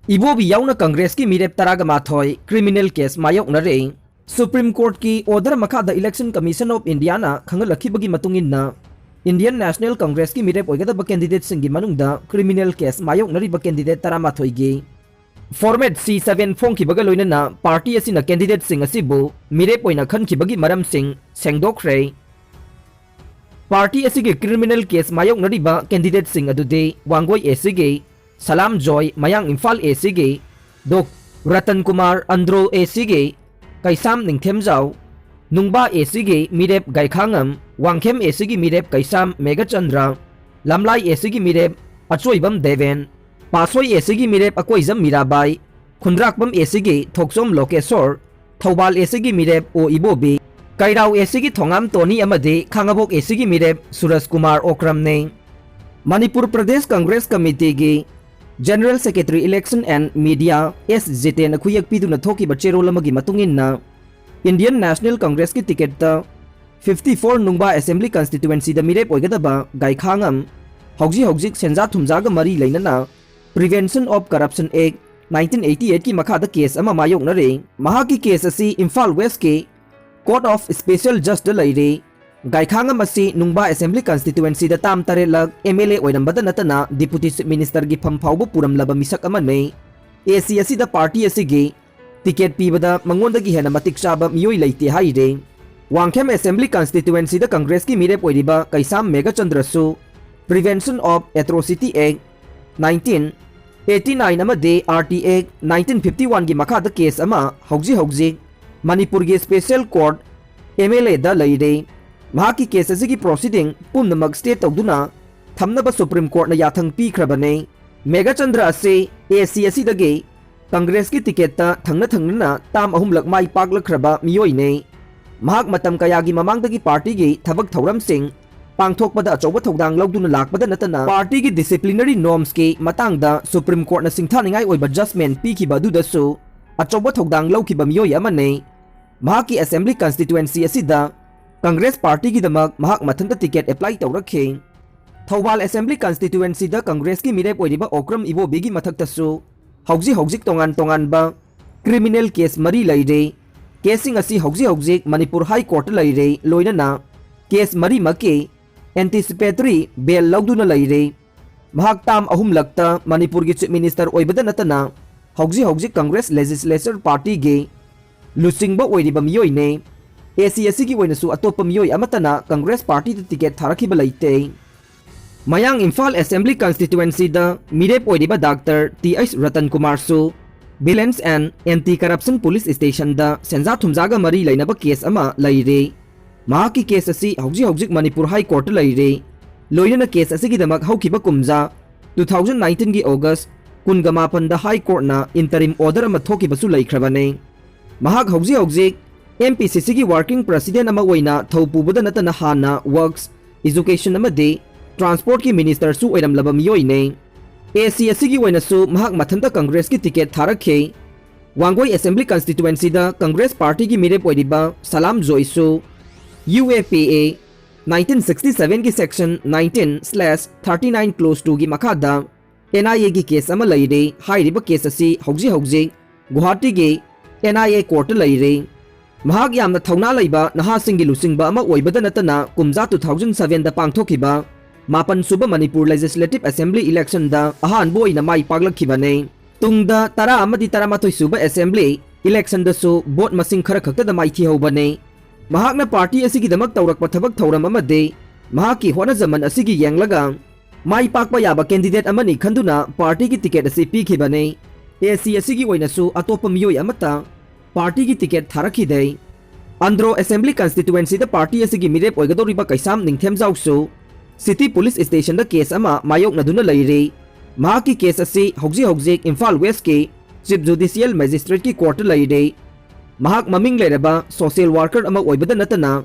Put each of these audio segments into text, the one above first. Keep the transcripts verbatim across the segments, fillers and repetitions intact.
ꯏꯕꯣꯕꯤ ꯌꯥꯎꯅ ꯀꯪꯒ꯭ꯔꯦꯁꯀꯤ ꯃꯤꯔꯦꯞ ꯇꯔꯥꯒ ꯃꯥꯊꯣꯏ criminal case ꯃꯥꯌꯣꯛꯅꯔꯦ꯫ Supreme Courtꯀꯤ order ꯃꯈꯥꯗ Election Commission of Indiaꯅ ꯈꯪꯍꯜꯂꯛꯈꯤꯕꯒꯤ ꯃꯇꯨꯡ ꯏꯟꯅ, Indian National Congressꯀꯤ ꯃꯤꯔꯦꯞ ꯑꯣꯏꯒꯗꯕ candidateꯁꯤꯡꯒꯤ ꯃꯅꯨꯡꯗ criminal case ꯃꯥꯌꯣꯛꯅꯔꯤꯕ candidate ꯇꯔꯥꯃꯥꯊꯣꯏꯒꯤ Format C seven ꯐꯣꯡꯈꯤꯕꯒ ꯂꯣꯏꯅꯅ party ꯑꯁꯤꯅ candidateꯁꯤꯡ ꯑꯁꯤꯕꯨ ꯃꯤꯔꯦꯞ ꯑꯣꯏꯅ ꯈꯟꯈꯤꯕꯒꯤ ꯃꯔꯝꯁꯤꯡ ꯁꯦꯡꯗꯣꯛꯈ꯭ꯔꯦ꯫ Party ꯑꯁꯤꯒꯤ criminal case ꯃꯥꯌꯣꯛꯅꯔꯤꯕ candidateꯁꯤꯡ ꯑꯗꯨꯗꯤ ꯋꯥꯡꯒꯣꯏ ACꯒꯤ ꯁꯂꯥꯝ ꯖꯣꯏ, ꯃꯌꯥꯡ ꯏꯝꯐꯥꯜ ACꯒꯤ ꯗꯣꯛ ꯔꯇꯟ ꯀꯨꯃꯥꯔ, ꯑꯟꯗ꯭ꯔꯣ ACꯒꯤ ꯀꯩꯁꯥꯝ ꯅꯤꯡꯊꯦꯝꯖꯥꯎ, ꯅꯨꯡꯕꯥ ACꯒꯤ ꯃꯤꯔꯦꯞ ꯒꯥꯏꯈꯥꯉꯝ, ꯋꯥꯡꯈꯦꯝ ACꯒꯤ ꯃꯤꯔꯦꯞ ꯀꯩꯁꯥꯝ ꯃꯦꯘꯆꯟꯗ꯭ꯔ, ꯂꯝꯂꯥꯏ ACꯒꯤ ꯃꯤꯔꯦꯞ ꯑꯆꯣꯏꯕꯝ ꯗꯦꯕꯦꯟ, ꯄꯥꯁꯣꯏ ACꯒꯤ ꯃꯤꯔꯦꯞ ꯑꯀꯣꯏꯖꯝ ꯃꯤꯔꯥꯕꯥꯏ, ꯈꯨꯟꯗ꯭ꯔꯥꯛꯄꯝ ACꯒꯤ ꯊꯣꯛꯆꯣꯝ ꯂꯣꯀꯦꯁꯣꯔ, ꯊꯧꯕꯥꯜ ACꯒꯤ ꯃꯤꯔꯦꯞ ꯑꯣ ꯏꯕꯣꯕꯤ, ꯀꯩꯔꯥꯎ ACꯒꯤ ꯊꯣꯉꯥꯝ ꯇꯣꯅꯤ ꯑꯃꯗꯤ ꯈꯥꯉꯕꯣꯛ ACꯒꯤ ꯃꯤꯔꯦꯞ ꯁꯨꯔꯖ Kumar ꯑꯣꯀ꯭ꯔꯝꯅꯤ꯫ Manipur Pradesh Congress ꯀꯃꯤꯇꯤꯒꯤ General Secretary Election and Media S ꯖꯤꯇꯦꯟꯅ ꯈꯨꯌꯦꯛ ꯄꯤꯗꯨꯅ ꯊꯣꯛꯈꯤꯕ ꯆꯦꯔꯣꯜ ꯑꯃꯒꯤ ꯃꯇꯨꯡ ꯏꯟꯅ, Indian National Congressꯀꯤ ticketꯇ fifty four ꯅꯨꯡꯕꯥ Assembly Constituencyꯗ ꯃꯤꯔꯦꯞ ꯑꯣꯏꯒꯗꯕ ꯒꯥꯏꯈꯥꯉꯝ ꯍꯧꯖꯤꯛ ꯍꯧꯖꯤꯛ ꯁꯦꯟꯖꯥ ꯊꯨꯝꯖꯥꯒ ꯃꯔꯤ ꯂꯩꯅꯅ Prevention of Corruption Act nineteen eighty eightꯀꯤ ꯃꯈꯥꯗ case ꯑꯃ ꯃꯥꯌꯣꯛꯅꯔꯤ꯫ ꯃꯍꯥꯛꯀꯤ case ꯑꯁꯤ ꯏꯝꯐꯥꯜ Westꯀꯤ Court of Special Justiceꯗ ꯂꯩꯔꯤ꯫ ꯒꯥꯏꯈꯥꯉꯝ ꯑꯁꯤ ꯅꯨꯡꯕꯥ Assembly Constituencyꯗ term ꯇꯔꯦꯠꯂꯛ MLA ꯑꯣꯏꯔꯝꯕꯗ ꯅꯠꯇꯅ Deputy Chief Ministerꯒꯤ ꯐꯝ ꯐꯥꯎꯕ ꯄꯨꯔꯝꯂꯕ ꯃꯤꯁꯛ ꯑꯃꯅꯤ꯫ AC ꯑꯁꯤꯗ party ꯑꯁꯤꯒꯤ ticket ꯄꯤꯕꯗ ꯃꯉꯣꯟꯗꯒꯤ ꯍꯦꯟꯅ ꯃꯇꯤꯛ ꯆꯥꯕ ꯃꯤꯑꯣꯏ ꯂꯩꯇꯦ ꯍꯥꯏꯔꯤ꯫ ꯋꯥꯡꯈꯦꯝ Assembly Constituencyꯗ ꯀꯪꯒ꯭ꯔꯦꯁꯀꯤ ꯃꯤꯔꯦꯞ ꯑꯣꯏꯔꯤꯕ ꯀꯩꯁꯥꯝ ꯃꯦꯘꯆꯟꯗ꯭ꯔꯁꯨ Prevention of Atrocity Act nineteen eighty nine ꯑꯃꯗꯤ RT Act nineteen fifty oneꯒꯤ ꯃꯈꯥꯗ case ꯑꯃ ꯍꯧꯖꯤꯛ ꯍꯧꯖꯤꯛ ꯃꯅꯤꯄꯨꯔꯒꯤ Special Court MLAꯗ ꯂꯩꯔꯦ꯫ ꯃꯍꯥꯛꯀꯤ case ꯑꯁꯤꯒꯤ proceeding ꯄꯨꯝꯅꯃꯛ stay ꯇꯧꯗꯨꯅ ꯊꯝꯅꯕ Supreme Courtꯅ ꯌꯥꯊꯪ ꯄꯤꯈ꯭ꯔꯕꯅꯤ꯫ ꯃꯦꯘꯆꯟꯗ꯭ꯔ ꯑꯁꯤ AC ꯑꯁꯤꯗꯒꯤ ꯀꯪꯒ꯭ꯔꯦꯁꯀꯤ ticketꯇ ꯊꯪꯅ ꯊꯪꯅꯅ term ꯑꯍꯨꯝꯂꯛ ꯃꯥꯏ ꯄꯥꯛꯂꯛꯈ꯭ꯔꯕ ꯃꯤꯑꯣꯏꯅꯤ꯫ ꯃꯍꯥꯛ ꯃꯇꯝ ꯀꯌꯥꯒꯤ ꯃꯃꯥꯡꯗꯒꯤ partyꯒꯤ ꯊꯕꯛ ꯊꯧꯔꯝꯁꯤꯡ ꯄꯥꯡꯊꯣꯛꯄꯗ ꯑꯆꯧꯕ ꯊꯧꯗꯥꯡ ꯂꯧꯗꯨꯅ ꯂꯥꯛꯄꯗ ꯅꯠꯇꯅ, partyꯒꯤ disciplinary normsꯀꯤ ꯃꯇꯥꯡꯗ Supreme Courtꯅ ꯁꯤꯡꯊꯥꯅꯤꯡꯉꯥꯏ ꯑꯣꯏꯕ judgment ꯄꯤꯈꯤꯕ ꯑꯗꯨꯗꯁꯨ ꯑꯆꯧꯕ ꯊꯧꯗꯥꯡ ꯂꯧꯈꯤꯕ ꯃꯤꯑꯣꯏ ꯑꯃꯅꯤ꯫ ꯃꯍꯥꯛꯀꯤ Assembly Constituency ꯑꯁꯤꯗ ꯀꯪꯒ꯭ꯔꯦꯁ partyꯒꯤꯗꯃꯛ ꯃꯍꯥꯛ ꯃꯊꯟꯇ ticket apply ꯇꯧꯔꯛꯈꯤ꯫ ꯊꯧꯕꯥꯜ Assembly Constituencyꯗ ꯀꯪꯒ꯭ꯔꯦꯁꯀꯤ ꯃꯤꯔꯦꯞ ꯑꯣꯏꯔꯤꯕ ꯑꯣꯀ꯭ꯔꯝ ꯏꯕꯣꯕꯤꯒꯤ ꯃꯊꯛꯇꯁꯨ ꯍꯧꯖꯤꯛ ꯍꯧꯖꯤꯛ ꯇꯣꯉꯥꯟ ꯇꯣꯉꯥꯟꯕ criminal case ꯃꯔꯤ ꯂꯩꯔꯤ꯫ Caseꯁꯤꯡ ꯑꯁꯤ ꯍꯧꯖꯤꯛ ꯍꯧꯖꯤꯛ ꯃꯅꯤꯄꯨꯔ High Courtꯇ ꯂꯩꯔꯤ, ꯂꯣꯏꯅꯅ case ꯃꯔꯤꯃꯛꯀꯤ anticipatory bail ꯂꯧꯗꯨꯅ ꯂꯩꯔꯤ꯫ ꯃꯍꯥꯛ term ꯑꯍꯨꯝꯂꯛꯇ ꯃꯅꯤꯄꯨꯔꯒꯤ Chief Minister ꯑꯣꯏꯕꯗ ꯅꯠꯇꯅ ꯍꯧꯖꯤꯛ ꯍꯧꯖꯤꯛ Congress Legislature Partyꯒꯤ ꯂꯨꯆꯤꯡꯕ ꯑꯣꯏꯔꯤꯕ ꯃꯤꯑꯣꯏꯅꯤ꯫ AC ꯑꯁꯤꯒꯤ ꯑꯣꯏꯅꯁꯨ ꯑꯇꯣꯞꯄ ꯃꯤꯑꯣꯏ ꯑꯃꯠꯇꯅ Congress Partyꯗ ticket ꯊꯥꯔꯛꯈꯤꯕ ꯂꯩꯇꯦ꯫ ꯃꯌꯥꯡ ꯏꯝꯐꯥꯜ Assembly Constituencyꯗ ꯃꯤꯔꯦꯞ ꯑꯣꯏꯔꯤꯕ Doctor T H Ratan ꯀꯨꯃꯥꯔꯁꯨ Vigilance and Anti Corruption Police Stationꯗ ꯁꯦꯟꯖꯥ ꯊꯨꯝꯖꯥꯒ ꯃꯔꯤ ꯂꯩꯅꯕ case ꯑꯃ ꯂꯩꯔꯤ꯫ ꯃꯍꯥꯛꯀꯤ case ꯑꯁꯤ ꯍꯧꯖꯤꯛ ꯍꯧꯖꯤꯛ ꯃꯅꯤꯄꯨꯔ High Courtꯇ ꯂꯩꯔꯤ꯫ ꯂꯣꯏꯅꯅ case ꯑꯁꯤꯒꯤꯗꯃꯛ ꯍꯧꯈꯤꯕ ꯀꯨꯝꯖꯥ two thousand nineteenꯒꯤ August ꯀꯨꯟꯒ ꯃꯥꯄꯟꯗ High Courtꯅ interim order ꯑꯃ ꯊꯣꯛꯈꯤꯕꯁꯨ ꯂꯩꯈ꯭ꯔꯕꯅꯤ꯫ ꯃꯍꯥꯛ ꯍꯧꯖꯤꯛ ꯍꯧꯖꯤꯛ MPCCꯒꯤ Working President ꯑꯃ ꯑꯣꯏꯅ ꯊꯧ ꯄꯨꯕꯗ ꯅꯠꯇꯅ ꯍꯥꯟꯅ Works, Education ꯑꯃꯗꯤ Transportꯀꯤ Ministerꯁꯨ ꯑꯣꯏꯔꯝꯂꯕ ꯃꯤꯑꯣꯏꯅꯤ꯫ AC ꯑꯁꯤꯒꯤ ꯑꯣꯏꯅꯁꯨ ꯃꯍꯥꯛ ꯃꯊꯟꯇ Congressꯀꯤ ticket ꯊꯥꯔꯛꯈꯤ꯫ ꯋꯥꯡꯒꯣꯏ Assembly Constituencyꯗ Congress Partyꯒꯤ ꯃꯤꯔꯦꯞ ꯑꯣꯏꯔꯤꯕ ꯁꯂꯥꯝ ꯖꯣꯏꯁꯨ UAPA nineteen sixty sevenꯒꯤ Section nineteen slash thirty nine Clause twoꯒꯤ ꯃꯈꯥꯗ NIAꯒꯤ case ꯑꯃ ꯂꯩꯔꯤ꯫ ꯍꯥꯏꯔꯤꯕ case ꯑꯁꯤ ꯍꯧꯖꯤꯛ ꯍꯧꯖꯤꯛ ꯒꯨꯋꯥꯍꯥꯇꯤꯒꯤ NIA Courtꯇ ꯂꯩꯔꯤ꯫ ꯃꯍꯥꯛ ꯌꯥꯝꯅ ꯊꯧꯅꯥ ꯂꯩꯕ ꯅꯍꯥꯁꯤꯡꯒꯤ ꯂꯨꯆꯤꯡꯕ ꯑꯃ ꯑꯣꯏꯕꯗ ꯅꯠꯇꯅ ꯀꯨꯝꯖꯥ two thousand sevenꯗ ꯄꯥꯡꯊꯣꯛꯈꯤꯕ ꯃꯥꯄꯟ ꯁꯨꯕ ꯃꯅꯤꯄꯨꯔ Legislative Assembly electionꯗ ꯑꯍꯥꯟꯕ ꯑꯣꯏꯅ ꯃꯥꯏ ꯄꯥꯛꯂꯛꯈꯤꯕꯅꯤ꯫ ꯇꯨꯡꯗ ꯇꯔꯥ ꯑꯃꯗꯤ ꯇꯔꯥꯃꯥꯊꯣꯏ ꯁꯨꯕ Assembly electionꯗꯁꯨ vote ꯃꯁꯤꯡ ꯈꯔ ꯈꯛꯇꯗ ꯃꯥꯏꯊꯤꯍꯧꯕꯅꯤ꯫ ꯃꯍꯥꯛꯅ party ꯑꯁꯤꯒꯤꯗꯃꯛ ꯇꯧꯔꯛꯄ ꯊꯕꯛ ꯊꯧꯔꯝ ꯑꯃꯗꯤ ꯃꯍꯥꯛꯀꯤ ꯍꯣꯠꯅꯖꯃꯟ ꯑꯁꯤꯒꯤ ꯌꯦꯡꯂꯒ ꯃꯥꯏ ꯄꯥꯛꯄ ꯌꯥꯕ candidate ꯑꯃꯅꯤ ꯈꯟꯗꯨꯅ partyꯒꯤ ticket ꯑꯁꯤ ꯄꯤꯈꯤꯕꯅꯤ꯫ AC ꯑꯁꯤꯒꯤ ꯑꯣꯏꯅꯁꯨ ꯑꯇꯣꯞꯄ ꯃꯤꯑꯣꯏ ꯑꯃꯠꯇ partyꯒꯤ ticket ꯊꯥꯔꯛꯈꯤꯗꯦ꯫ ꯑꯟꯗ꯭ꯔꯣ Assembly Constituencyꯗ party ꯑꯁꯤꯒꯤ ꯃꯤꯔꯦꯞ ꯑꯣꯏꯒꯗꯧꯔꯤꯕ ꯀꯩꯁꯥꯝ ꯅꯤꯡꯊꯦꯝꯖꯥꯎꯁꯨ City Police Stationꯗ case ꯑꯃ ꯃꯥꯌꯣꯛꯅꯗꯨꯅ ꯂꯩꯔꯤ꯫ ꯃꯍꯥꯛꯀꯤ case ꯑꯁꯤ ꯍꯧꯖꯤꯛ ꯍꯧꯖꯤꯛ ꯏꯝꯐꯥꯜ Westꯀꯤ Chief Judicial Magistrateꯀꯤ Courtꯇ ꯂꯩꯔꯤ꯫ ꯃꯍꯥꯛ ꯃꯃꯤꯡ ꯂꯩꯔꯕ social worker ꯑꯃ ꯑꯣꯏꯕꯗ ꯅꯠꯇꯅ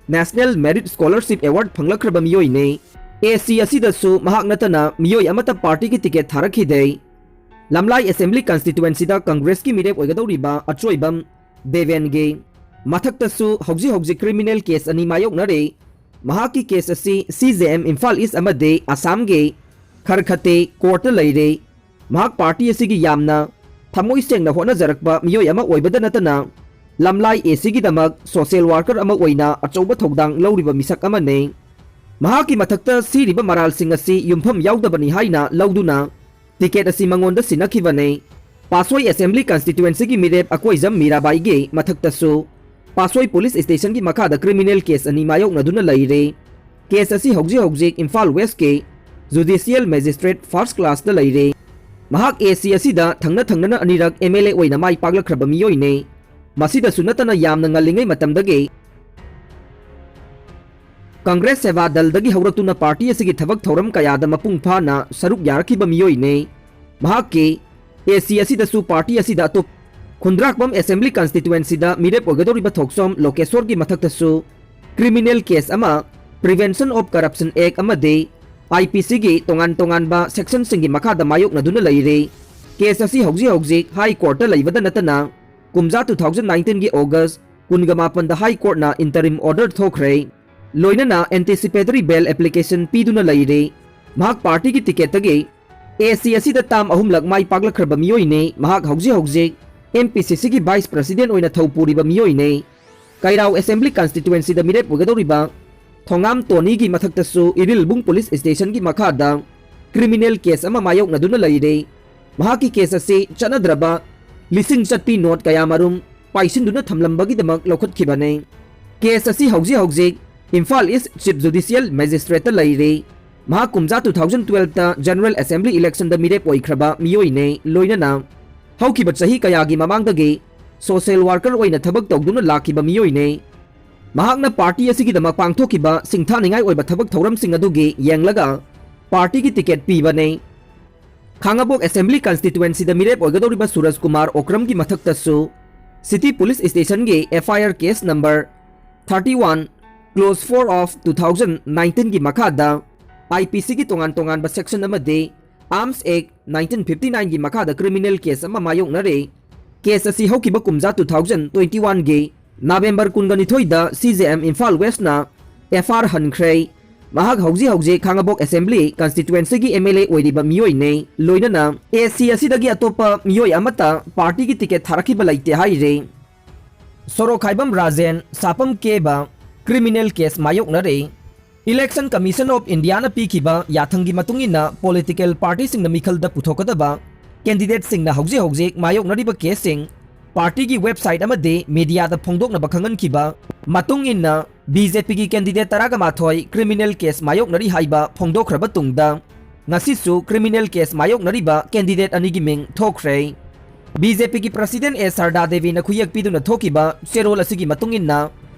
National Merit Scholarship Award ꯐꯪꯂꯛꯈ꯭ꯔꯕ ꯃꯤꯑꯣꯏꯅꯤ꯫ AC ꯑꯁꯤꯗꯁꯨ ꯃꯍꯥꯛ ꯅꯠꯇꯅ ꯃꯤꯑꯣꯏ ꯑꯃꯠꯇ partyꯒꯤ ticket ꯊꯥꯔꯛꯈꯤꯗꯦ꯫ ꯂꯝꯂꯥꯏ Assembly Constituencyꯗ Congressꯀꯤ ꯃꯤꯔꯦꯞ ꯑꯣꯏꯒꯗꯧꯔꯤꯕ ꯑꯆꯣꯏꯕꯝ ꯗꯦꯕꯦꯟꯒꯤ ꯃꯊꯛꯇꯁꯨ ꯍꯧꯖꯤꯛ ꯍꯧꯖꯤꯛ criminal case ꯑꯅꯤ ꯃꯥꯌꯣꯛꯅꯔꯤ꯫ ꯃꯍꯥꯛꯀꯤ case ꯑꯁꯤ CJM ꯏꯝꯐꯥꯜ East ꯑꯃꯗꯤ ꯑꯁꯥꯝꯒꯤ ꯈꯔꯈꯇꯦ Courtꯇ ꯂꯩꯔꯤ꯫ ꯃꯍꯥꯛ ꯄꯥꯔꯇꯤ ꯑꯁꯤꯒꯤ ꯌꯥꯝꯅ ꯊꯃꯣꯏ ꯁꯦꯡꯅ ꯍꯣꯠꯅꯖꯔꯛꯄ ꯃꯤꯑꯣꯏ ꯑꯃ ꯑꯣꯏꯕꯗ ꯅꯠꯇꯅ, ꯂꯝꯂꯥꯏ ꯑꯦ ꯁꯤꯒꯤꯗꯃꯛ ꯁꯣꯁꯤꯌꯦꯜ ꯋꯥꯔꯀꯔ ꯑꯃ ꯑꯣꯏꯅ ꯑꯆꯧꯕ ꯊꯧꯗꯥꯡ ꯂꯧꯔꯤꯕ ꯃꯤꯁꯛ ꯑꯃꯅꯤ꯫ ꯃꯍꯥꯛꯀꯤ ꯃꯊꯛꯇ ꯁꯤꯔꯤꯕ ꯃꯔꯥꯜꯁꯤꯡ ꯑꯁꯤ ꯌꯨꯝꯐꯝ ꯌꯥꯎꯗꯕꯅꯤ ꯍꯥꯏꯅ ꯂꯧꯗꯨꯅ ꯇꯤꯀꯦꯠ ꯑꯁꯤ ꯃꯉꯣꯟꯗ ꯁꯤꯟꯅꯈꯤꯕꯅꯤ꯫ ꯄꯥꯁꯣꯏ ꯑꯦꯁꯦꯝꯕ꯭ꯂꯤ ꯀꯟꯁꯇꯤꯇ꯭ꯋꯦꯟꯁꯤꯒꯤ ꯃꯤꯔꯦꯞ ꯑꯀꯣꯏꯖꯝ ꯃꯤꯔꯥꯕꯥꯏꯒꯤ ꯃꯊꯛꯇꯁꯨ ꯄꯥꯁꯣꯏ ꯄꯨꯂꯤꯁ ꯁ꯭ꯇꯦꯁꯟꯒꯤ ꯃꯈꯥꯗ ꯀ꯭ꯔꯤꯃꯤꯅꯦꯜ ꯀꯦꯁ ꯑꯅꯤ ꯃꯥꯌꯣꯛꯅꯗꯨꯅ ꯂꯩꯔꯦ꯫ ꯀꯦꯁ ꯑꯁꯤ ꯍꯧꯖꯤꯛ ꯍꯧꯖꯤꯛ ꯏꯝꯐꯥꯜ ꯋꯦꯁꯀꯤ ꯖꯨꯗꯤꯁꯤꯌꯦꯜ ꯃꯦꯖꯤꯁꯇ꯭ꯔꯦꯠ ꯐꯥꯔꯁ ꯀ꯭ꯂꯥꯁꯇ ꯂꯩꯔꯦ꯫ ꯃꯍꯥꯛ ꯑꯦ ꯁꯤ ꯑꯁꯤꯗ ꯊꯪꯅ ꯊꯪꯅꯅ ꯑꯅꯤꯔꯛ ꯑꯦꯝ ꯑꯦꯜ ꯑꯦ ꯑꯣꯏꯅ ꯃꯥꯏ ꯄꯥꯛꯂꯛꯈ꯭ꯔꯕ ꯃꯤꯑꯣꯏꯅꯤ꯫ ꯃꯁꯤꯗꯁꯨ ꯅꯠꯇꯅ ꯌꯥꯝꯅ ꯉꯜꯂꯤꯉꯩ ꯃꯇꯝꯗꯒꯤ ꯀꯪꯒ꯭ꯔꯦꯁ ꯁꯦꯕꯥ ꯗꯜꯗꯒꯤ ꯍꯧꯔꯛꯇꯨꯅ ꯄꯥꯔꯇꯤ ꯑꯁꯤꯒꯤ ꯊꯕꯛ ꯊꯧꯔꯝ ꯀꯌꯥꯗ ꯃꯄꯨꯡ ꯐꯥꯅ ꯁꯔꯨꯛ ꯌꯥꯔꯛꯈꯤꯕ ꯃꯤꯑꯣꯏꯅꯤ꯫ ꯃꯍꯥꯛꯀꯤ ꯑꯦ ꯁꯤ ꯑꯁꯤꯗꯁꯨ ꯄꯥꯔꯇꯤ ꯑꯁꯤꯗ ꯑꯇꯣꯞ ꯈꯨꯟꯗ꯭ꯔꯥꯛꯄꯝ ꯑꯦꯁꯦꯝꯕ꯭ꯂꯤ ꯀꯟꯁꯇꯤꯇ꯭ꯋꯦꯟꯁꯤꯗ ꯃꯤꯔꯦꯞ ꯑꯣꯏꯒꯗꯧꯔꯤꯕ ꯊꯣꯛꯆꯣꯝ ꯂꯣꯀꯦꯁꯣꯔꯒꯤ ꯃꯊꯛꯇꯁꯨ ꯀ꯭ꯔꯤꯃꯤꯅꯦꯜ ꯀꯦꯁ ꯑꯃ, ꯄ꯭ꯔꯤꯚꯦꯟꯁꯟ ꯑꯣꯐ ꯀꯔꯞꯁꯟ ꯑꯦꯛ ꯑꯃꯗꯤ ꯑꯥꯏ ꯄꯤ ꯁꯤꯒꯤ ꯇꯣꯉꯥꯟ ꯇꯣꯉꯥꯟꯕ ꯁꯦꯛꯁꯟꯁꯤꯡꯒꯤ ꯃꯈꯥꯗ ꯃꯥꯌꯣꯛꯅꯗꯨꯅ ꯂꯩꯔꯤ꯫ ꯀꯦꯁ ꯑꯁꯤ ꯍꯧꯖꯤꯛ ꯍꯧꯖꯤꯛ ꯍꯥꯏ ꯀꯣꯔꯠꯇ ꯂꯩꯕꯗ ꯅꯠꯇꯅ ꯀꯨꯝꯖꯥ ꯇꯨ ꯊꯥꯎꯖꯟ ꯅꯥꯏꯟꯇꯤꯟꯒꯤ ꯑꯣꯒꯁ ꯀꯨꯟꯒ ꯃꯥꯄꯟꯗ ꯍꯥꯏ ꯀꯣꯔꯠꯅ ꯏꯟꯇꯔꯤꯝ ꯑꯣꯔꯗꯔ ꯊꯣꯛꯈ꯭ꯔꯦ꯫ ꯂꯣꯏꯅꯅ ꯑꯦꯟꯇꯤꯁꯤꯄꯦꯇꯔꯤ ꯕꯦꯜ ꯑꯦꯄ꯭ꯂꯤꯀꯦꯁꯟ ꯄꯤꯗꯨꯅ ꯂꯩꯔꯤ꯫ ꯃꯍꯥꯛ ꯄꯥꯔꯇꯤꯒꯤ ꯇꯤꯀꯦꯠꯇꯒꯤ ꯑꯦ ꯁꯤ ꯑꯁꯤꯗ ꯇꯥꯝ ꯑꯍꯨꯝꯂꯛ ꯃꯥꯏ ꯄꯥꯛꯂꯛꯈ꯭ꯔꯕ ꯃꯤꯑꯣꯏꯅꯤ꯫ ꯃꯍꯥꯛ ꯍꯧꯖꯤꯛ ꯍꯧꯖꯤꯛ ꯑꯦꯝ ꯄꯤ ꯁꯤ ꯁꯤꯒꯤ ꯚꯥꯏꯁ ꯄ꯭ꯔꯁꯤꯗꯦꯟ ꯑꯣꯏꯅ ꯊꯧ ꯄꯨꯔꯤꯕ ꯃꯤꯑꯣꯏꯅꯤ꯫ ꯀꯩꯔꯥꯎ ꯑꯦꯁꯦꯝꯕ꯭ꯂꯤ ꯀꯟꯁꯇꯤꯇ꯭ꯋꯦꯟꯁꯤꯗ ꯃꯤꯔꯦꯞ ꯑꯣꯏꯒꯗꯧꯔꯤꯕ ꯊꯣꯉꯥꯝ ꯇꯣꯅꯤꯒꯤ ꯃꯊꯛꯇꯁꯨ ꯏꯔꯤꯜꯕꯨꯡ ꯄꯨꯂꯤꯁ ꯁ꯭ꯇꯦꯁꯟꯒꯤ ꯃꯈꯥꯗ ꯀ꯭ꯔꯤꯃꯤꯅꯦꯜ ꯀꯦꯁ ꯑꯃ ꯃꯥꯌꯣꯛꯅꯗꯨꯅ ꯂꯩꯔꯦ꯫ ꯃꯍꯥꯛꯀꯤ ꯀꯦꯁ ꯑꯁꯤ ꯆꯠꯅꯗ꯭ꯔꯕ ꯂꯤꯁꯤꯡ ꯆꯠꯄꯤ ꯅꯣꯠ ꯀꯌꯥꯃꯔꯨꯝ ꯄꯥꯏꯁꯤꯟꯗꯨꯅ ꯊꯝꯂꯝꯕꯒꯤꯗꯃꯛ ꯂꯧꯈꯠꯈꯤꯕꯅꯤ꯫ ꯀꯦꯁ ꯑꯁꯤ ꯍꯧꯖꯤꯛ ꯍꯧꯖꯤꯛ ꯏꯝꯐꯥꯜ ꯏꯁ ꯆꯤꯐ ꯖꯨꯗꯤꯁꯤꯌꯦꯜ ꯃꯦꯖꯤꯁꯇ꯭ꯔꯦꯠꯇ ꯂꯩꯔꯤ꯫ ꯃꯍꯥꯛ ꯀꯨꯝꯖꯥ ꯇꯨ ꯊꯥꯎꯖꯟ ꯇꯨꯋꯦꯜꯐꯇ ꯖꯦꯅꯔꯦꯜ ꯑꯦꯁꯦꯝꯕ꯭ꯂꯤ ꯏꯂꯦꯛꯁꯟꯗ ꯃꯤꯔꯦꯞ ꯑꯣꯏꯈ꯭ꯔꯕ ꯃꯤꯑꯣꯏꯅꯤ꯫ ꯂꯣꯏꯅꯅ ꯍꯧꯈꯤꯕ ꯆꯍꯤ ꯀꯌꯥꯒꯤ ꯃꯃꯥꯡꯗꯒꯤ ꯁꯣꯁꯤꯌꯦꯜ ꯋꯥꯔꯀꯔ ꯑꯣꯏꯅ ꯊꯕꯛ ꯇꯧꯗꯨꯅ ꯂꯥꯛꯈꯤꯕ ꯃꯤꯑꯣꯏꯅꯤ꯫ ꯃꯍꯥꯛꯅ ꯄꯥꯔꯇꯤ ꯑꯁꯤꯒꯤꯗꯃꯛ ꯄꯥꯡꯊꯣꯛꯈꯤꯕ ꯁꯤꯡꯊꯥꯅꯤꯡꯉꯥꯏ ꯑꯣꯏꯕ ꯊꯕꯛ ꯊꯧꯔꯝꯁꯤꯡ ꯑꯗꯨꯒꯤ ꯌꯦꯡꯂꯒ ꯄꯥꯔꯇꯤꯒꯤ ꯇꯤꯀꯦꯠ ꯄꯤꯕꯅꯤ꯫ ꯈꯥꯉꯕꯣꯛ ꯑꯦꯁꯦꯝꯕ꯭ꯂꯤ ꯀꯟꯁꯇꯤꯇ꯭ꯋꯦꯟꯁꯤꯗ ꯃꯤꯔꯦꯞ ꯑꯣꯏꯒꯗꯧꯔꯤꯕ ꯁꯨꯔꯖ ꯀꯨꯃꯥꯔ ꯑꯣꯀ꯭ꯔꯝꯒꯤ ꯃꯊꯛꯇꯁꯨ ꯁꯤꯇꯤ ꯄꯨꯂꯤꯁ ꯁ꯭ꯇꯦꯁꯟꯒꯤ F I R case number thirty one close four of two thousand ꯅꯥꯏꯟꯇꯤꯟꯒꯤ ꯃꯈꯥꯗ ꯑꯥꯏ ꯄꯤ ꯁꯤꯒꯤ ꯇꯣꯉꯥꯟ ꯇꯣꯉꯥꯟꯕ ꯁꯦꯛꯁꯟ ꯑꯃꯗꯤ ꯑꯥꯔꯝꯁ ꯑꯦꯛ ꯅꯥꯏꯟꯇꯤꯟ ꯐꯤꯐꯇꯤ ꯅꯥꯏꯟꯒꯤ ꯃꯈꯥꯗ ꯀ꯭ꯔꯤꯃꯤꯅꯦꯜ ꯀꯦꯁ ꯑꯃ ꯃꯥꯌꯣꯛꯅꯔꯦ꯫ ꯀꯦꯁ ꯑꯁꯤ ꯍꯧꯈꯤꯕ ꯀꯨꯝꯖꯥ ꯇꯨ ꯊꯥꯎꯖꯟ ꯇ꯭ꯋꯦꯟꯇꯤ ꯋꯥꯟꯒꯤ ꯅꯕꯦꯝꯕꯔ ꯀꯨꯟꯒ ꯅꯤꯊꯣꯏꯗ ꯁꯤ J M Imphal ꯋꯦꯁꯅ F I R ꯍꯟꯈ꯭ꯔꯦ꯫ ꯃꯍꯥꯛ ꯍꯧꯖꯤꯛ ꯍꯧꯖꯤꯛ ꯈꯥꯉꯕꯣꯛ ꯑꯦꯁꯦꯝꯕ꯭ꯂꯤ ꯀꯟꯁꯇꯤꯇ꯭ꯋꯦꯟꯁꯤꯒꯤ ꯑꯦꯝ ꯑꯦꯜ ꯑꯦ ꯑꯣꯏꯔꯤꯕ ꯃꯤꯑꯣꯏꯅꯤ꯫ ꯂꯣꯏꯅꯅ ꯑꯦ ꯁꯤ ꯑꯁꯤꯗꯒꯤ ꯑꯇꯣꯞꯄ ꯃꯤꯑꯣꯏ ꯑꯃꯠꯇ ꯄꯥꯔꯇꯤꯒꯤ ꯇꯤꯀꯦꯠ ꯊꯥꯔꯛꯈꯤꯕ ꯂꯩꯇꯦ ꯍꯥꯏꯔꯤ꯫ ꯁꯣꯔꯣꯛꯈꯥꯏꯕꯝ ꯔꯥꯖꯦꯟ, ꯁꯥꯄꯝ ꯀꯦꯕ, ꯀ꯭ꯔꯤꯃꯤꯅꯦꯜ ꯀꯦꯁ ꯃꯥꯌꯣꯛꯅꯔꯦ꯫ ꯏꯂꯦꯛꯁꯟ ꯀꯃꯤꯁꯟ ꯑꯣꯐ ꯏꯟꯗꯤꯌꯥꯅ ꯄꯤꯈꯤꯕ ꯌꯥꯊꯪꯒꯤ ꯃꯇꯨꯡ ꯏꯟꯅ ꯄꯣꯂꯤꯇꯤꯀꯦꯜ ꯄꯥꯔꯇꯤꯁꯤꯡꯅ ꯃꯤꯈꯜꯗ ꯄꯨꯊꯣꯛꯀꯗꯕ ꯀꯦꯟꯗꯤꯗꯦꯠꯁꯤꯡꯅ ꯍꯧꯖꯤꯛ ꯍꯧꯖꯤꯛ ꯃꯥꯌꯣꯛꯅꯔꯤꯕ ꯀꯦꯁꯁꯤꯡ ꯄꯥꯔꯇꯤꯒꯤ ꯋꯦꯕꯁꯥꯏꯠ ꯑꯃꯗꯤ ꯃꯤꯗꯤꯌꯥꯗ ꯐꯣꯡꯗꯣꯛꯅꯕ ꯈꯪꯍꯟꯈꯤꯕ ꯃꯇꯨꯡ ꯏꯟꯅ ꯕꯤ ꯖꯦ ꯄꯤꯒꯤ ꯀꯦꯟꯗꯤꯗꯦꯠ ꯇꯔꯥꯒ ꯃꯥꯊꯣꯏ ꯀ꯭ꯔꯤꯃꯤꯅꯦꯜ ꯀꯦꯁ ꯃꯥꯌꯣꯛꯅꯔꯤ ꯍꯥꯏꯕ ꯐꯣꯡꯗꯣꯛꯈ꯭ꯔꯕ ꯇꯨꯡꯗ, ꯉꯁꯤꯁꯨ ꯀ꯭ꯔꯤꯃꯤꯅꯦꯜ ꯀꯦꯁ ꯃꯥꯌꯣꯛꯅꯔꯤꯕ ꯀꯦꯟꯗꯤꯗꯦꯠ ꯑꯅꯤꯒꯤ ꯃꯤꯡ ꯊꯣꯛꯈ꯭ꯔꯦ꯫ ꯕꯤ ꯖꯦ ꯄꯤꯒꯤ ꯄ꯭ꯔꯁꯤꯗꯦꯟ ꯑꯦ ꯁꯔꯗꯥ ꯗꯦꯕꯤꯅ ꯈꯨꯌꯦꯛ ꯄꯤꯗꯨꯅ ꯊꯣꯛꯈꯤꯕ ꯆꯦꯔꯣꯜ ꯑꯁꯤꯒꯤ ꯃꯇꯨꯡ ꯏꯟꯅ,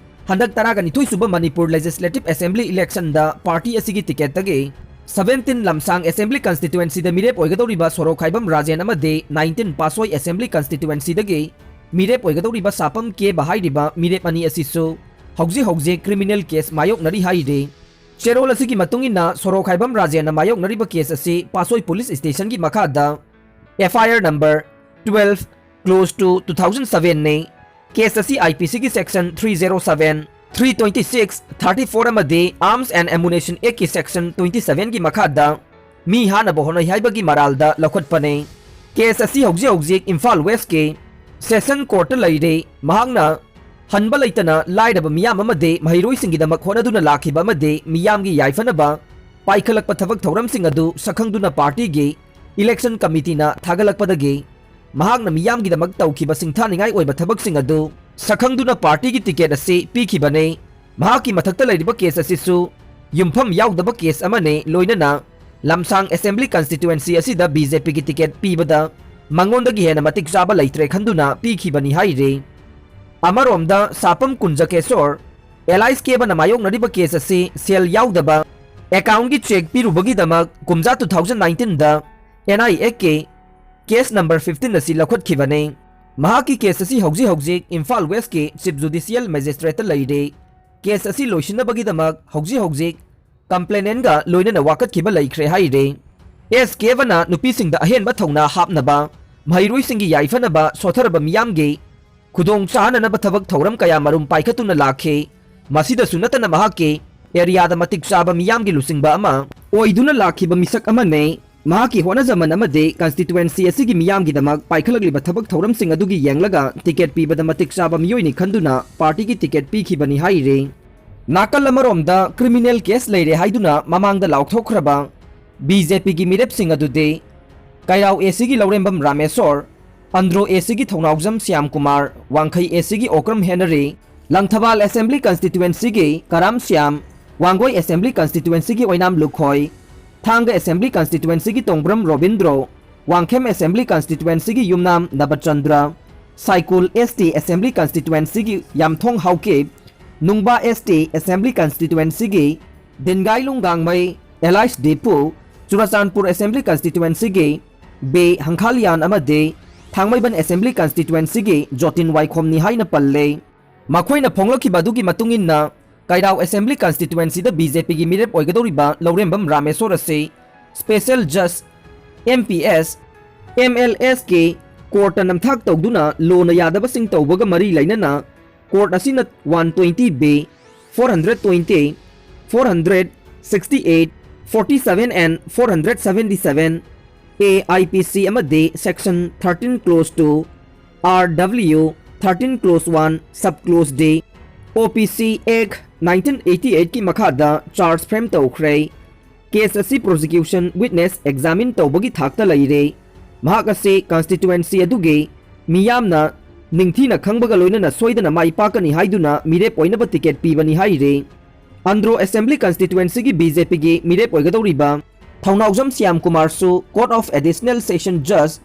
ꯍꯟꯗꯛ ꯇꯔꯥꯒ ꯅꯤꯊꯣꯏ ꯁꯨꯕ ꯃꯅꯤꯄꯨꯔ ꯂꯦꯖꯤꯁꯂꯦꯇꯤꯚ ꯑꯦꯁꯦꯝꯕ꯭ꯂꯤ ꯏꯂꯦꯛꯁꯟꯗ ꯄꯥꯔꯇꯤ ꯑꯁꯤꯒꯤ ꯇꯤꯀꯦꯠꯇꯒꯤ seventeen ꯂꯝꯁꯥꯡ ꯑꯦꯁꯦꯝꯕ꯭ꯂꯤ ꯀꯟꯁꯇꯤꯇ꯭ꯋꯦꯟꯁꯤꯗ ꯃꯤꯔꯦꯞ ꯑꯣꯏꯒꯗꯧꯔꯤꯕ ꯁꯣꯔꯣꯛꯈꯥꯏꯕꯝ ꯔꯥꯖꯦꯟ ꯑꯃꯗꯤ nineteen ꯄꯥꯠꯁꯣꯏ ꯑꯦꯁꯦꯝꯕ꯭ꯂꯤ ꯀꯟꯁꯇꯤꯇ꯭ꯋꯦꯟꯁꯤꯗꯒꯤ ꯃꯤꯔꯦꯞ ꯑꯣꯏꯒꯗꯧꯔꯤꯕ ꯁꯥꯄꯝ ꯀꯦꯕ ꯍꯥꯏꯔꯤꯕ ꯃꯤꯔꯦꯞ ꯑꯅꯤ ꯑꯁꯤꯁꯨ ꯍꯧꯖꯤꯛ ꯍꯧꯖꯤꯛ ꯀ꯭ꯔꯤꯃꯤꯅꯦꯜ ꯀꯦꯁ ꯃꯥꯌꯣꯛꯅꯔꯤ ꯍꯥꯏꯔꯤ꯫ ꯆꯦꯔꯣꯜ ꯑꯁꯤꯒꯤ ꯃꯇꯨꯡ ꯏꯟꯅ, ꯁꯣꯔꯣꯛꯈꯥꯏꯕꯝ ꯔꯥꯖꯦꯟꯅ ꯃꯥꯌꯣꯛꯅꯔꯤꯕ ꯀꯦꯁ ꯑꯁꯤ ꯄꯥꯠꯁꯣꯏ ꯄꯨꯂꯤꯁ ꯁ꯭ꯇꯦꯁꯟꯒꯤ ꯃꯈꯥꯗ F I R number twelve close to two thousand seven ꯅꯤ꯫ ꯀꯦꯁ ꯑꯁꯤ I P C ꯒꯤ section three zero seven, three twenty six, thirty four ꯑꯃꯗꯤ Arms and Ammunition Act ꯀꯤ section twenty seven ꯒꯤ ꯃꯈꯥꯗ ꯃꯤ ꯍꯥꯠꯅꯕ ꯍꯣꯠꯅꯩ ꯍꯥꯏꯕꯒꯤ ꯃꯔꯥꯜꯗ ꯂꯧꯈꯠꯄꯅꯤ꯫ ꯀꯦꯁ ꯑꯁꯤ ꯍꯧꯖꯤꯛ ꯍꯧꯖꯤꯛ ꯏꯝꯐꯥꯜ ꯋꯦꯁꯀꯤ ꯁꯦꯁꯟ ꯀꯣꯔꯠꯇ ꯂꯩꯔꯤ꯫ ꯃꯍꯥꯛꯅ ꯍꯟꯕ ꯂꯩꯇꯅ ꯂꯥꯏꯔꯕ ꯃꯤꯌꯥꯝ ꯑꯃꯗꯤ ꯃꯍꯩꯔꯣꯏꯁꯤꯡꯒꯤꯗꯃꯛ ꯍꯣꯠꯅꯗꯨꯅ ꯂꯥꯛꯈꯤꯕ ꯑꯃꯗꯤ ꯃꯤꯌꯥꯝꯒꯤ ꯌꯥꯏꯐꯅꯕ ꯄꯥꯏꯈꯠꯂꯛꯄ ꯊꯕꯛ ꯊꯧꯔꯝꯁꯤꯡ ꯑꯗꯨ ꯁꯛꯈꯪꯗꯨꯅ ꯄꯥꯔꯇꯤꯒꯤ ꯏꯂꯦꯛꯁꯟ ꯀꯃꯤꯇꯤꯅ ꯊꯥꯒꯠꯂꯛꯄꯗꯒꯤ ꯃꯍꯥꯛꯅ ꯃꯤꯌꯥꯝꯒꯤꯗꯃꯛ ꯇꯧꯈꯤꯕ ꯁꯤꯡꯊꯥꯅꯤꯡꯉꯥꯏ ꯑꯣꯏꯕ ꯊꯕꯛꯁꯤꯡ ꯑꯗꯨ ꯁꯛꯈꯪꯗꯨꯅ ꯄꯥꯔꯇꯤꯒꯤ ꯇꯤꯀꯦꯠ ꯑꯁꯤ ꯄꯤꯈꯤꯕꯅꯤ꯫ ꯃꯍꯥꯛꯀꯤ ꯃꯊꯛꯇ ꯂꯩꯔꯤꯕ ꯀꯦꯁ ꯑꯁꯤꯁꯨ ꯌꯨꯝꯐꯝ ꯌꯥꯎꯗꯕ ꯀꯦꯁ ꯑꯃꯅꯤ, ꯂꯣꯏꯅꯅ ꯂꯝꯁꯥꯡ ꯑꯦꯁꯦꯝꯕ꯭ꯂꯤ ꯀꯟꯁꯇꯤꯇ꯭ꯋꯦꯟꯁꯤ ꯑꯁꯤꯗ B J P ꯒꯤ ꯇꯤꯀꯦꯠ ꯄꯤꯕꯗ ꯃꯉꯣꯟꯗꯒꯤ ꯍꯦꯟꯅ ꯃꯇꯤꯛ ꯆꯥꯕ ꯂꯩꯇ꯭ꯔꯦ ꯈꯟꯗꯨꯅ ꯄꯤꯈꯤꯕꯅꯤ ꯍꯥꯏꯔꯤ꯫ ꯑꯃꯔꯣꯝꯗ ꯁꯥꯄꯝ ꯀꯨꯟꯖꯀꯦꯁꯣꯔ, ꯑꯦꯂꯥꯏꯁ ꯀꯦꯕꯅ ꯃꯥꯌꯣꯛꯅꯔꯤꯕ ꯀꯦꯁ ꯑꯁꯤ ꯁꯦꯜ ꯌꯥꯎꯗꯕ ꯑꯦꯀꯥꯎꯟꯒꯤ ꯆꯦꯛ ꯄꯤꯔꯨꯕꯒꯤꯗꯃꯛ ꯀꯨꯝꯖꯥ two thousand nineteen the N I A ꯀꯤ ꯀꯦꯁ number fifteen ꯑꯁꯤ ꯂꯧꯈꯠꯈꯤꯕꯅꯤ꯫ ꯃꯍꯥꯛꯀꯤ ꯀꯦꯁ ꯑꯁꯤ ꯍꯧꯖꯤꯛ ꯍꯧꯖꯤꯛ ꯏꯝꯐꯥꯜ ꯋꯦꯁꯀꯤ ꯆꯤꯐ ꯖꯨꯗꯤꯁꯤꯌꯦꯜ ꯃꯦꯖꯤꯁꯇ꯭ꯔꯦꯠꯇ ꯂꯩꯔꯤ꯫ ꯀꯦꯁ ꯑꯁꯤ ꯂꯣꯏꯁꯤꯟꯅꯕꯒꯤꯗꯃꯛ ꯍꯧꯖꯤꯛ ꯍꯧꯖꯤꯛ ꯀꯝꯄ꯭ꯂꯦꯅꯦꯟꯒ ꯂꯣꯏꯅꯅ ꯋꯥꯀꯠꯈꯤꯕ ꯂꯩꯈ꯭ꯔꯦ ꯍꯥꯏꯔꯤ꯫ ꯑꯦꯁ ꯀꯦꯕꯅ ꯅꯨꯄꯤꯁꯤꯡꯗ ꯑꯍꯦꯟꯕ ꯊꯧꯅꯥ ꯍꯥꯞꯅꯕ, ꯃꯍꯩꯔꯣꯏꯁꯤꯡꯒꯤ ꯌꯥꯏꯐꯅꯕ, ꯁꯣꯠꯊꯔꯕ ꯃꯤꯌꯥꯝꯒꯤ ꯈꯨꯗꯣꯡ ꯆꯥꯍꯟꯅꯅꯕ ꯊꯕꯛ ꯊꯧꯔꯝ ꯀꯌꯥ ꯃꯔꯨꯝ ꯄꯥꯏꯈꯠꯇꯨꯅ ꯂꯥꯛꯈꯤ꯫ ꯃꯁꯤꯗꯁꯨ ꯅꯠꯇꯅ ꯃꯍꯥꯛꯀꯤ ꯑꯦꯔꯤꯌꯥꯗ ꯃꯇꯤꯛ ꯆꯥꯕ ꯃꯤꯌꯥꯝꯒꯤ ꯂꯨꯆꯤꯡꯕ ꯑꯃ ꯑꯣꯏꯗꯨꯅ ꯂꯥꯛꯈꯤꯕ ꯃꯤꯁꯛ ꯑꯃꯅꯤ꯫ ꯃꯍꯥꯛꯀꯤ ꯍꯣꯠꯅꯖꯃꯟ ꯑꯃꯗꯤ ꯀꯟꯁꯇꯤꯇ꯭ꯋꯦꯟꯁꯤ ꯑꯁꯤꯒꯤ ꯃꯤꯌꯥꯝꯒꯤꯗꯃꯛ ꯄꯥꯏꯈꯠꯂꯛꯂꯤꯕ ꯊꯕꯛ ꯊꯧꯔꯝꯁꯤꯡ ꯑꯗꯨꯒꯤ ꯌꯦꯡꯂꯒ ꯇꯤꯀꯦꯠ ꯄꯤꯕꯗ ꯃꯇꯤꯛ ꯆꯥꯕ ꯃꯤꯑꯣꯏꯅꯤ ꯈꯟꯗꯨꯅ ꯄꯥꯔꯇꯤꯒꯤ ꯇꯤꯀꯦꯠ ꯄꯤꯈꯤꯕꯅꯤ ꯍꯥꯏꯔꯤ꯫ ꯅꯥꯀꯜ ꯑꯃꯔꯣꯝꯗ ꯀ꯭ꯔꯤꯃꯤꯅꯦꯜ ꯀꯦꯁ ꯂꯩꯔꯦ ꯍꯥꯏꯗꯨꯅ ꯃꯃꯥꯡꯗ ꯂꯥꯎꯊꯣꯛꯈ꯭ꯔꯕ ꯕꯤ ꯖꯦ ꯄꯤꯒꯤ ꯃꯤꯔꯦꯞꯁꯤꯡ ꯑꯗꯨꯗꯤ ꯀꯩꯔꯥꯎ ꯑꯦ ꯁꯤꯒꯤ ꯂꯧꯔꯦꯝꯕꯝ ꯔꯥꯃꯦꯁꯣꯔ, ꯑꯟꯗ꯭ꯔꯣ ꯑꯦ ꯁꯤꯒꯤ ꯊꯧꯅꯥꯎꯖꯝ ꯁ꯭ꯌꯥꯝ ꯀꯨꯃꯥꯔ, ꯋꯥꯡꯈꯩ ꯑꯦ ꯁꯤꯒꯤ ꯑꯣꯀ꯭ꯔꯝ ꯍꯦꯅꯔꯤ, ꯂꯪꯊꯕꯥꯜ ꯑꯦꯁꯦꯝꯕ꯭ꯂꯤ ꯀꯟꯁꯇꯤꯇ꯭ꯋꯦꯟꯁꯤꯒꯤ ꯀꯔꯥꯝ ꯁ꯭ꯌꯥꯝ, ꯋꯥꯡꯒꯣꯏ ꯑꯦꯁꯦꯝꯕ꯭ꯂꯤ ꯀꯟꯁꯇꯤꯇ꯭ꯋꯦꯟꯁꯤꯒꯤ ꯑꯣꯏꯅꯥꯝ ꯂꯨꯈꯣꯏ, ꯊꯥꯡꯒ ꯑꯦꯁꯦꯝꯕ꯭ꯂꯤ ꯀꯟꯁꯇꯤꯇ꯭ꯋꯦꯟꯁꯤꯒꯤ ꯇꯣꯡꯕ꯭ꯔꯝ ꯔꯣꯕꯤꯟꯗ꯭ꯔꯣ, ꯋꯥꯡꯈꯦꯝ ꯑꯦꯁꯦꯝꯕ꯭ꯂꯤ ꯀꯟꯁꯇꯤꯇ꯭ꯋꯦꯟꯁꯤꯒꯤ Yumnam Nabachandra, Saikul S T assembly ꯀꯟꯁꯇꯤꯇ꯭ꯋꯦꯟꯁꯤꯒꯤ Yamthong Haokip, Nungba S T assembly ꯀꯟꯁꯇꯤꯇ꯭ꯋꯦꯟꯁꯤꯒꯤ ꯗꯤꯟꯒꯥꯏꯂꯨꯡ ꯒꯥꯡꯃꯩ, ꯑꯦꯂꯥꯏꯁ ꯗꯤꯄꯨ, ꯆꯨꯔꯆꯥꯟꯄꯨꯔ ꯑꯦꯁꯦꯝꯕ꯭ꯂꯤ ꯀꯟꯁꯇꯤꯇ꯭ꯋꯦꯟꯁꯤꯒꯤ ꯕꯦ ꯍꯪꯈꯥꯂꯤꯌꯥꯟ ꯑꯃꯗꯤ ꯊꯥꯡꯃꯩꯕꯟ ꯑꯦꯁꯦꯝꯕ꯭ꯂꯤ ꯀꯟꯁꯇꯤꯇ꯭ꯋꯦꯟꯁꯤꯒꯤ ꯖꯣꯇꯤꯟ ꯋꯥꯏꯈꯣꯝꯅꯤ ꯍꯥꯏꯅ ꯄꯜꯂꯦ꯫ ꯃꯈꯣꯏꯅ ꯐꯣꯡꯂꯛꯈꯤꯕ ꯑꯗꯨꯒꯤ ꯃꯇꯨꯡ ꯏꯟꯅ ꯀꯩꯔꯥꯎ ꯑꯦꯁꯦꯝꯕ꯭ꯂꯤ ꯀꯟꯁꯇꯤꯇ꯭ꯋꯦꯟꯁꯤꯗ ꯕꯤ ꯖꯦ ꯄꯤꯒꯤ ꯃꯤꯔꯦꯞ ꯑꯣꯏꯒꯗꯧꯔꯤꯕ ꯂꯧꯔꯦꯝꯕꯝ ꯔꯥꯃꯦꯁꯣꯔ ꯑꯁꯤ ꯁ꯭ꯄꯦꯁꯦꯜ ꯖꯖ, M P S, M L S ꯀꯤ ꯀꯣꯔꯠꯇ ꯅꯝꯊꯥꯛ ꯇꯧꯗꯨꯅ ꯂꯣꯅ ꯌꯥꯗꯕꯁꯤꯡ ꯇꯧꯕꯒ ꯃꯔꯤ ꯂꯩꯅꯅ ꯀꯣꯔꯠ ꯑꯁꯤꯅ one twenty B, four hundred twenty, four hundred sixty eight, forty seven and four hundred seventy seven, A I P C ꯑꯃꯗꯤ Section thirteen Clause two, R W thirteen Clause one, Sub Clause D, O B C Act nineteen eighty eight ꯀꯤ ꯃꯈꯥꯗ charge frame ꯇꯧꯈ꯭ꯔꯦ꯫ Case ꯑꯁꯤ ꯄ꯭ꯔꯣꯁꯤꯀ꯭ꯌꯨꯁꯟ witness examine ꯇꯧꯕꯒꯤ ꯊꯥꯛꯇ ꯂꯩꯔꯦ꯫ ꯃꯍꯥꯛ ꯑꯁꯤ ꯀꯟꯁꯇꯤꯇ꯭ꯋꯦꯟꯁꯤ ꯑꯗꯨꯒꯤ ꯃꯤꯌꯥꯝꯅ ꯅꯤꯡꯊꯤꯅ ꯈꯪꯕꯒ ꯂꯣꯏꯅꯅ ꯁꯣꯏꯗꯅ ꯃꯥꯏ ꯄꯥꯛꯀꯅꯤ ꯍꯥꯏꯗꯨꯅ ꯃꯤꯔꯦꯞ ꯑꯣꯏꯅꯕ ꯇꯤꯀꯦꯠ ꯄꯤꯕꯅꯤ ꯍꯥꯏꯔꯤ꯫ ꯑꯟꯗ꯭ꯔꯣ ꯑꯦꯁꯦꯝꯕ꯭ꯂꯤ ꯀꯟꯁꯇꯤꯇ꯭ꯋꯦꯟꯁꯤꯒꯤ ꯕꯤ ꯖꯦ ꯄꯤꯒꯤ ꯃꯤꯔꯦꯞ ꯑꯣꯏꯒꯗꯧꯔꯤꯕ ꯊꯧꯅꯥꯎꯖꯝ Shyam ꯀꯨꯃꯥꯔꯁꯨ Court of Additional Session Judge,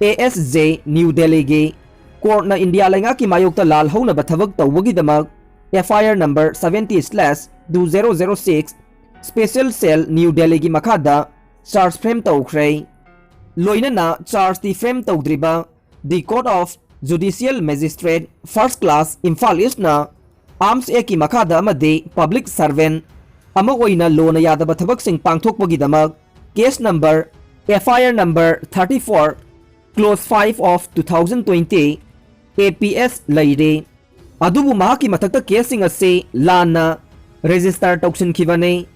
A S J, New Delhi ꯒꯤ ꯀꯣꯔꯠꯅ ꯏꯟꯗꯤꯌꯥ ꯂꯩꯉꯥꯛꯀꯤ ꯃꯥꯌꯣꯛꯇ ꯂꯥꯜꯍꯧꯅꯕ ꯊꯕꯛ ꯇꯧꯕꯒꯤꯗꯃꯛ F I R number seventy slash two zero zero six, Special Cell, New Delhi ꯒꯤ ꯃꯈꯥꯗ ꯆꯥꯔꯖ ꯐ꯭ꯔꯦꯝ ꯇꯧꯈ꯭ꯔꯦ꯫ ꯂꯣꯏꯅꯅ ꯆꯥꯔꯖꯇꯤ frame ꯇꯧꯗ꯭ꯔꯤꯕ The Court of Judicial Magistrate, First Class, Imphal East ꯅ Arms Act ꯀꯤ ꯃꯈꯥꯗ ꯑꯃꯗꯤ ꯄꯕ꯭ꯂꯤꯛ ꯁꯔꯚꯦꯟꯠ ꯑꯃ ꯑꯣꯏꯅ ꯂꯣꯅ ꯌꯥꯗꯕ ꯊꯕꯛꯁꯤꯡ ꯄꯥꯡꯊꯣꯛꯄꯒꯤꯗꯃꯛ case number F I R number thirty four, Clause five of two thousand twenty, A P S ꯂꯩꯔꯦ꯫ ꯑꯗꯨꯕꯨ ꯃꯍꯥꯛꯀꯤ ꯃꯊꯛꯇ ꯀꯦꯁꯁꯤꯡ ꯑꯁꯤ ꯂꯥꯟꯅ ꯔꯦꯖꯤꯁꯇꯥꯔ ꯇꯧꯁꯤꯟꯈꯤꯕꯅꯤ꯫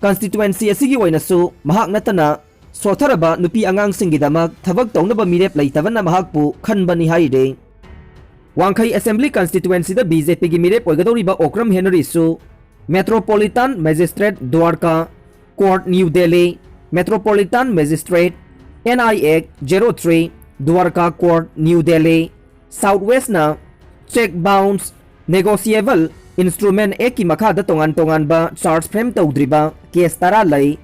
ꯀꯟꯁꯇꯤꯇ꯭ꯋꯦꯟꯁꯤ ꯑꯁꯤꯒꯤ ꯑꯣꯏꯅꯁꯨ ꯃꯍꯥꯛ ꯅꯠꯇꯅ ꯁꯣꯠꯊꯔꯕ ꯅꯨꯄꯤ ꯑꯉꯥꯡꯁꯤꯡꯒꯤꯗꯃꯛ ꯊꯕꯛ ꯇꯧꯅꯕ ꯃꯤꯔꯦꯞ ꯂꯩꯇꯕꯅ ꯃꯍꯥꯛꯄꯨ ꯈꯟꯕꯅꯤ ꯍꯥꯏꯔꯤ꯫ ꯋꯥꯡꯈꯩ ꯑꯦꯁꯦꯝꯕ꯭ꯂꯤ ꯀꯟꯁꯇꯤꯇ꯭ꯋꯦꯟꯁꯤꯗ ꯕꯤ ꯖꯦ ꯄꯤꯒꯤ ꯃꯤꯔꯦꯞ ꯑꯣꯏꯒꯗꯧꯔꯤꯕ Okram ꯍꯦꯅꯔꯤꯁꯨ Metropolitan Magistrate Dwarka Court, New Delhi, Metropolitan Magistrate N I Act zero three, Dwarka Court, New Delhi, South Westꯅ Cheque Bounce Negotiable Instrument Actꯀꯤ ꯃꯈꯥꯗ ꯇꯣꯉꯥꯟ ꯇꯣꯉꯥꯟꯕ ꯆꯥꯔꯖ ꯐ꯭ꯔꯦꯝ ꯇꯧꯗ꯭ꯔꯤꯕ ꯀꯦꯁ ꯇꯔꯥ ꯂꯩ꯫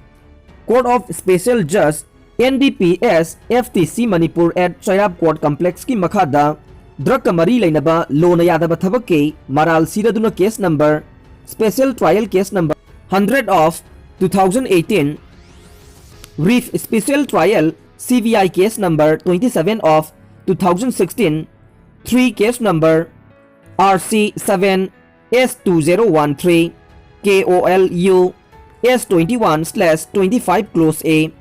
Court of Special Judge, N D P S, F T C Manipur at Chairap Court Complexꯀꯤ ꯃꯈꯥꯗ ꯗ꯭ꯔꯒꯀ ꯃꯔꯤ ꯂꯩꯅꯕ ꯂꯣꯅ ꯌꯥꯗꯕ ꯊꯕꯛꯀꯤ ꯃꯔꯥꯜ ꯁꯤꯔꯗꯨꯅ case number, Special Trial Case Number hundred of two thousand eighteen, Reef Special Trial C V I Case Number twenty-seven of two thousand sixteen, three Case Number R C seven S two zero one three, K O L U S twenty-one slash twenty-five Clause A,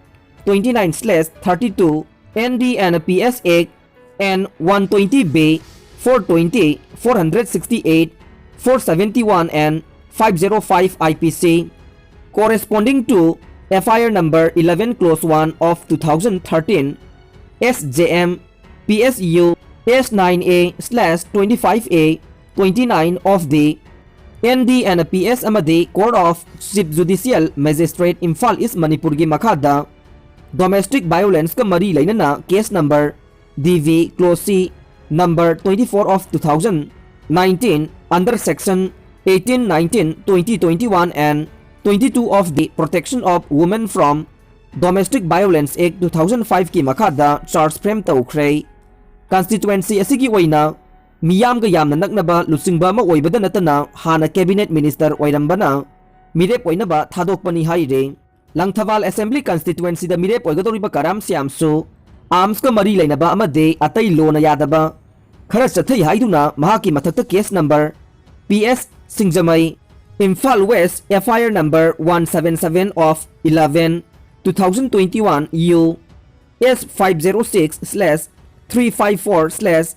twenty-nine slash thirty-two, N D and P S Act and one twenty B, four twenty, four hundred sixty-eight, four seventy-one and five zero five I P C, corresponding to F I R number eleven Clause one of two thousand thirteen, S J M P S U S nine A slash twenty-five A twenty-nine of the N D and P S ꯑꯃꯗꯤ Court of Chief Judicial Magistrate, Imphal East, ꯃꯅꯤꯄꯨꯔꯒꯤ ꯃꯈꯥꯗ domestic violenceꯀ ꯃꯔꯤ ꯂꯩꯅꯅ case number D V Clause C number twenty-four of two thousand nineteen under section eighteen, nineteen, twenty, twenty-one and twenty-two of the Protection of Women from Domestic Violence Act two thousand five ꯀꯤ ꯃꯈꯥꯗ charge frame ꯇꯧꯈ꯭ꯔꯦ꯫ Constituency ꯑꯁꯤꯒꯤ ꯑꯣꯏꯅ ꯃꯤꯌꯥꯝꯒ ꯌꯥꯝꯅ ꯅꯛꯅꯕ ꯂꯨꯆꯤꯡꯕ ꯑꯃ ꯑꯣꯏꯕꯗ ꯅꯠꯇꯅ ꯍꯥꯟꯅ ꯀꯦꯕꯤꯅꯦꯠ ꯃꯤꯅꯤꯁꯇꯔ ꯑꯣꯏꯔꯝꯕꯅ ꯃꯤꯔꯦꯞ ꯑꯣꯏꯅꯕ ꯊꯥꯗꯣꯛꯄꯅꯤ ꯍꯥꯏꯔꯤ꯫ ꯂꯪꯊꯕꯥꯜ ꯑꯦꯁꯦꯝꯕ꯭ꯂꯤ ꯀꯟꯁꯇꯤꯇ꯭ꯋꯦꯟꯁꯤꯗ ꯃꯤꯔꯦꯞ ꯑꯣꯏꯒꯗꯧꯔꯤꯕ ꯀꯔꯥꯝ ꯁ꯭ꯌꯥꯝꯁꯨ ꯑꯥꯔꯝꯁꯀ ꯃꯔꯤ ꯂꯩꯅꯕ ꯑꯃꯗꯤ ꯑꯇꯩ ꯂꯣꯅ ꯌꯥꯗꯕ ꯈꯔ ꯆꯠꯊꯩ ꯍꯥꯏꯗꯨꯅ ꯃꯍꯥꯛꯀꯤ ꯃꯊꯛꯇ case number P S Singjamei, Imphal West, F I R number one seven seven of eleven, two thousand twenty-one U S five zero six slash three five four slash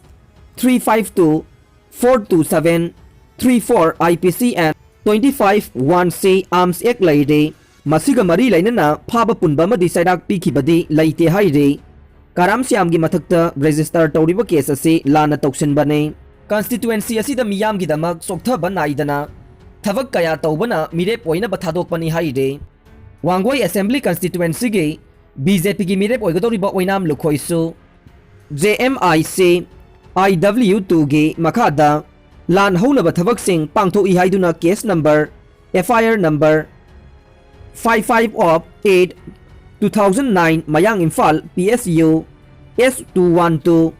three five two, four two seven, three four I P C and twenty five one C Arms Act ꯂꯩꯔꯦ꯫ ꯃꯁꯤꯒ ꯃꯔꯤ ꯂꯩꯅꯅ ꯐꯥꯕ ꯄꯨꯟꯕ ꯑꯃꯗꯤ ꯆꯩꯔꯥꯛ ꯄꯤꯈꯤꯕꯗꯤ ꯂꯩꯇꯦ ꯍꯥꯏꯔꯤ꯫ ꯀꯔꯥꯝ ꯁ꯭ꯌꯥꯝꯒꯤ ꯃꯊꯛꯇ register ꯇꯧꯔꯤꯕ case ꯑꯁꯤ ꯂꯥꯟꯅ ꯇꯧꯁꯤꯟꯕꯅꯤ꯫ Constituency ꯑꯁꯤꯗ ꯃꯤꯌꯥꯝꯒꯤꯗꯃꯛ ꯆꯣꯛꯊꯕ ꯅꯥꯏꯗꯅ ꯊꯕꯛ ꯀꯌꯥ ꯇꯧꯕꯅ ꯃꯤꯔꯦꯞ ꯑꯣꯏꯅꯕ ꯊꯥꯗꯣꯛꯄꯅꯤ ꯍꯥꯏꯔꯤ꯫ ꯋꯥꯡꯒꯣꯏ Assembly Constituencyꯒꯤ BJPꯒꯤ ꯃꯤꯔꯦꯞ ꯑꯣꯏꯒꯗꯧꯔꯤꯕ ꯑꯣꯏꯅꯥꯝ ꯂꯨꯈꯣꯏꯁꯨ JMIC IW two ꯒꯤ ꯃꯈꯥꯗ ꯂꯥꯟ ꯍꯧꯅꯕ ꯊꯕꯛꯁꯤꯡ ꯄꯥꯡꯊꯣꯛꯏ ꯍꯥꯏꯗꯨꯅ case number, FIR number five five of eight two thousand nine, ꯃꯌꯥꯡ Imphal PSU S two one two,